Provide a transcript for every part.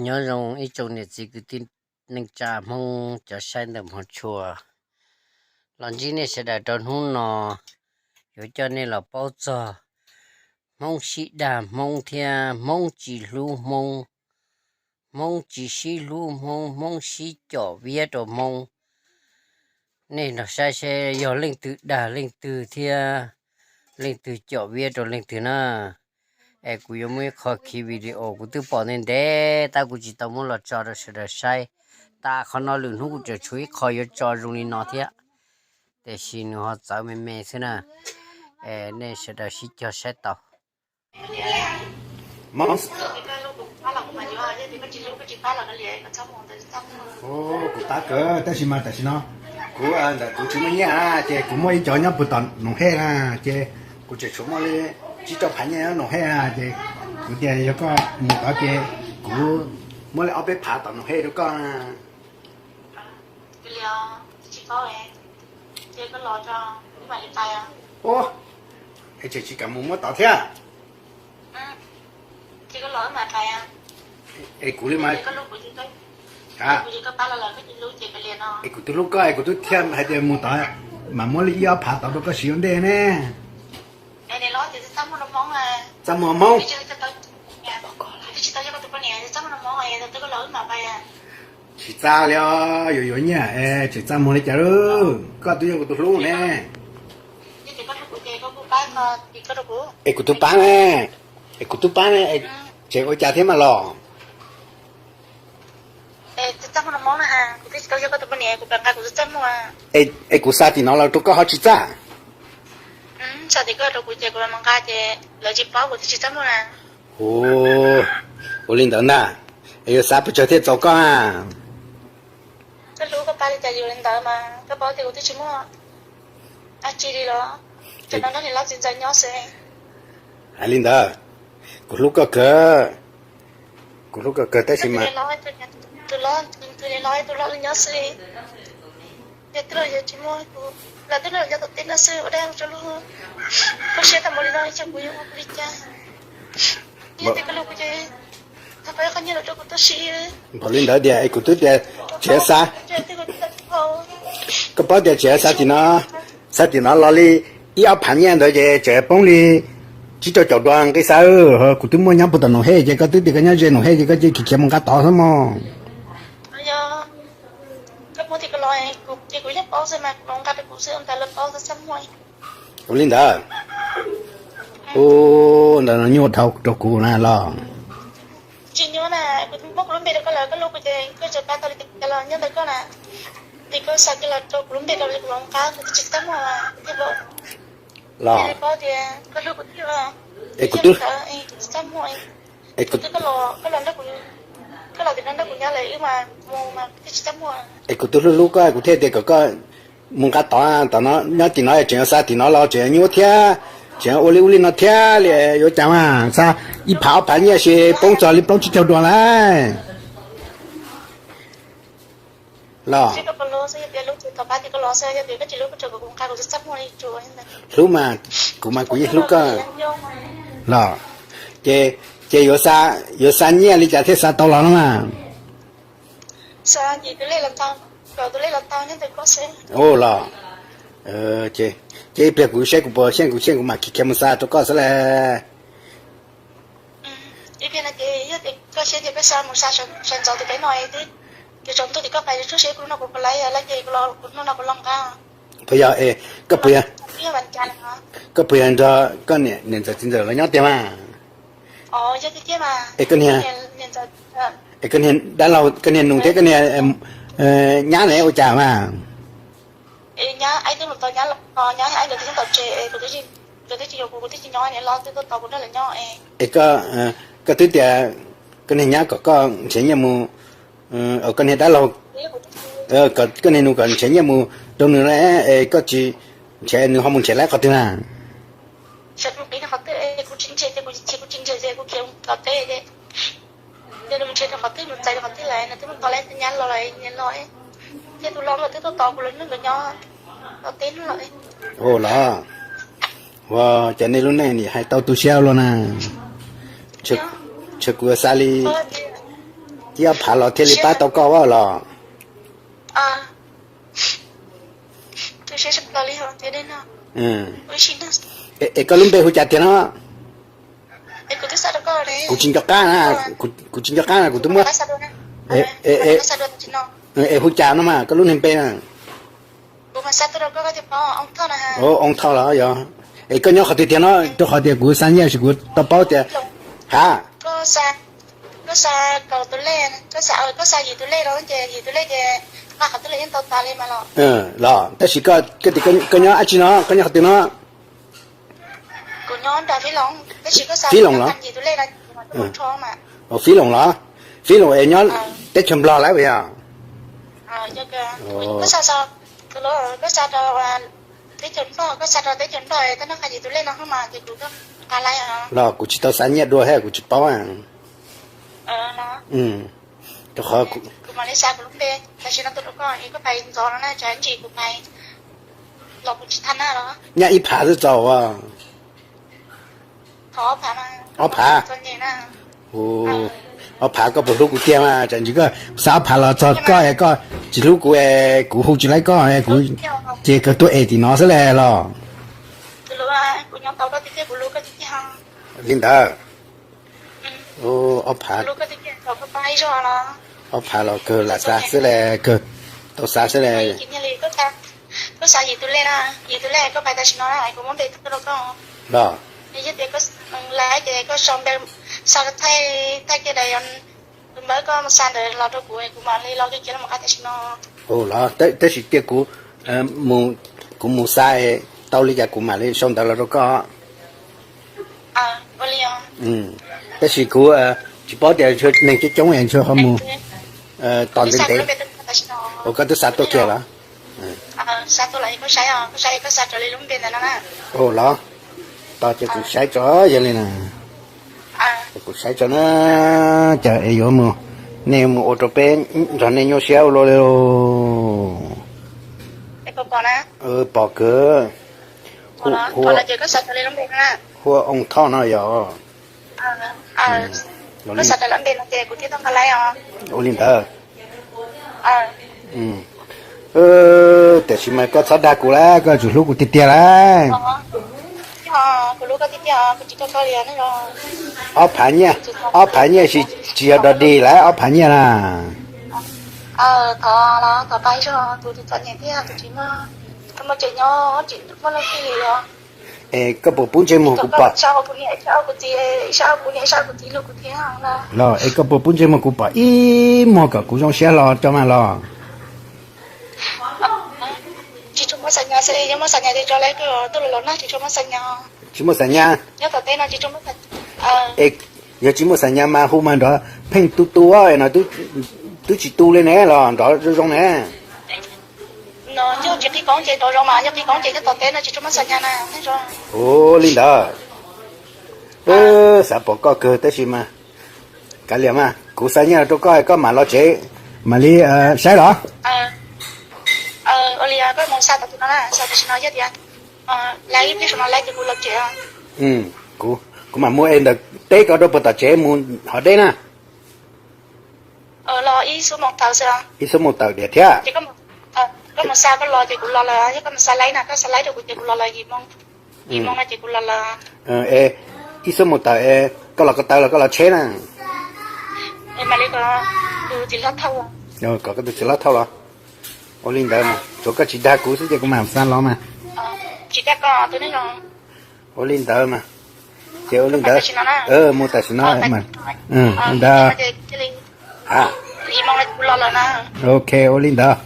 Nyob zoo ib tsoom niam txiv kwv tij neej tsa Hmoob cov saib ntawm hmov tshua, los ntsib nej sawv daws rau hnub no, yuav coj nej los paub txog Hmoob sib dag Hmoob thiab Hmoob tsis hlub Hmoob, Hmoob tsis sib hlub Hmoob, Hmoob sib com viab rau Hmoob. Nej nrog saib seb yog leej twg dag leej twg thiab leej twg com viab rau leej twg na. Es kuv yuav muaj ib qho khiv video kuv twb pom ntev ntev tab kuv tsis tau muab los tso rau sawv daws saib. Tag qhov no lwm hnub kuv tseem tshuav ib qho yuav tso zoo li no thiab, tiam sis nws ho txawv me me xwb na. Es nej sawv daws sib cog saib tau. Kuv pab kawg tab sis mas tam sim no kuv ntawm kuv tsis muaj nyiaj ces kuv muaj ib cov nyob puag tom Noom Hej na, ces kuv tseem tshuav muaj li tsib rau phav nyiaj nyob Noom Hej na, ces kuv tias yog koj mus tod ces kuv muab li ob peb phav tom Noom Hej rau koj. Ua, es tseem tsis kam mus muab tod thiab. Es kuv li mas, es kuv twb hlub koj es kuv twb thiaj hais tias mus tod mas muab li ib ob phav tod rau koj siv ua ntej ne. Txaj muag Hmoob, tsis txaj li os, yuav yuav nyiaj es tseem txaj muag li cas lauj, koj twb yog kuv tus hlub ne. Es kuv twb pab ne, es kuv twb pab ne, tseem ua cas thiab mas los. Es kuv xa tim no los rau koj ho tsis txaj? Hu, ua li ntawd ntag, es yuav xav pes tsawg thiaj txaus koj a. Hais li ntawd, kuv hlub koj kawg, kuv hlub koj kawg tab sis mas Npaum li ntawd tias es kuv twb tias tseem xa, koj paub tias tseem xa tim no, xa tim no los li ib ob phav nyiaj ntawd ces tseem poob li tsib rau caum dua nqi xa. Kuv twb muaj nyob puag tom Noom Hej ces koj twb tias koj nyob ze Noom Hej ces koj cia li khiav mus nqa tod xwb mog. Ua li ntawd, ntawm no nyuaj dhau rau kuv na los. Los, es kuv twb, es kuv twb hlub hlub koj kuv thiaj tias kom koj mus nqa tod, tom no nyob tim no tseem yuav xa tim no los tseem yuav nyuaj thiab, tseem yuav ua li ub li no thiab li, yuav cas mas xa ib phav ob phav nyiaj sis poob txog li plaub tsib caug dua lawm. Los, hlub mas, kuv mas kuv yeej hlub koj. Los, ces, ces yuav xa nyiaj li cas thiaj xa tau los no mas. Ua los, ces ib pliag kuv saib kuv puas xyeej kuv xyeej kuv mam khiav khiav mus xa rau koj xwb las. Puas yog, koj puas yog, koj niam ntxawm txiv ntxawm los nyob tiag mas? Es koj niag, es koj niag dab laug, koj niag nus thiab koj niag nyab ne ua cas mas? Es koj, koj twb tias koj niag nyab kom koj nrhiav nyiaj mus, koj niag dab laug, koj niag nus kom nrhiav nyiaj mus rau nws na, es koj tsis nrhiav nws ho mus nrhiav lawv qhov twg na? Ua los, ua cas nej lub neej nim hais tau tu siab luaj na. Ntshe kuv yuav xa li, Ib ob phav los thiaj li pab tau koj los. Es koj lub npe hu cas tiag no? Kuv tsis nco qab na, kuv tsis nco qab na, kuv twb muab. Es hu cas no mas koj lub niag npe na? Oo Thoj los yog. Es koj nyob qhov twg tiag no? Rau qhov tias kuv xa nyiaj sis kuv tau paub tias, ha, los tab sis koj, koj tias koj nyob dab tsi no, koj nyob qhov twg no? Fib Loos los? Fib Loos es nyob teb chaws Nplog lawm puas yog? Los kuv tsis tau xa nyiaj dua thiab kuv tsis paub. Rau qhov nyaj ib phav xwb txaus. Ob phav. Ob phav koj puas hlub kuv tiag mas? Tsam ntsis koj xa ob phav los txog koj es koj tsis hlub kuv es kuv hu tsis laib koj, kuv ces kawg tuaj es tim no xwb le los. Li ntawd. Ob phav, ob phav los kawg lam xa xwb le, kawg tau xa xwb le. Los, tus npawb koj xa ntawd los rau kuv, kuv mam li los kiag los mus qab tam sim no. Los tab sis cia kuv, kuv mus xa tau li cas kuv mam li sau ntawv los rau koj. Tab sis kuv tsis paub tias neeg coob coob es ntshe ho mus tos ntev ntev. Ua koj twb xa tuaj kiag los? Los, tos ces kuv saib tso, yog li na, kuv saib tso na, cas es yuav mus, nej mus ua rau peb nrog nej nyuaj siab ua luaj li. Pom kawg. Hu, hu, hu ua Oo Thoj no yog. Ua li ntawd. Tiam sis mas koj txhob dag kuv lawm, koj yuav tsum hlub kuv tiag tiag lawm. Ob phav nyiaj, ob phav nyiaj tsis yog dog dig lawm, ob phav nyiaj na. Es koj puas pub ntsej muag kuv pom? Los es koj puas pub ntsej muag kuv pom ib muag kom kuv zoo siab hlo tso mas los? Tsis muaj xam nyas. Tsis muaj xam nyas. Es yog tsis muaj xam nyas mas hu mas nrov pheej tu tu no, twb tsis tu li ne los nrov zoo zoo ne. Ua li ntawd. Xav pom koj kawg tab sis mas kav liam mas kuv xa nyiaj rau koj, koj mam los tsev mam li saib los. Kuv, kuv mam mus es ntawm teb ko rau puag tom tsev mus hov deb na. Ib xuab moos tawm diam thiab. Ib xuab moos tawm es koj los ko taw los koj los tsheb na. Kom koj tus txiv hlob thauj los. Ua li ntawd mas tsuav koj tsis dag kuv xwb ces kuv mam xa los mas. Ua li ntawd mas, ces ua li ntawd, mus tam sim no mas. Ntawd. Ok, ua li ntawd.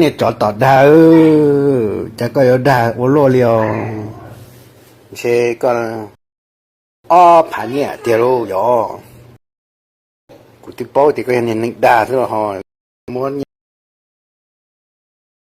Niag tsov tom dag, cas koj yuav dag ua luaj li os? Ntshe koj ob phav nyiaj tiag lauj yog. Kuv twb paub tias koj yog niag neeg dag xwb los ho muab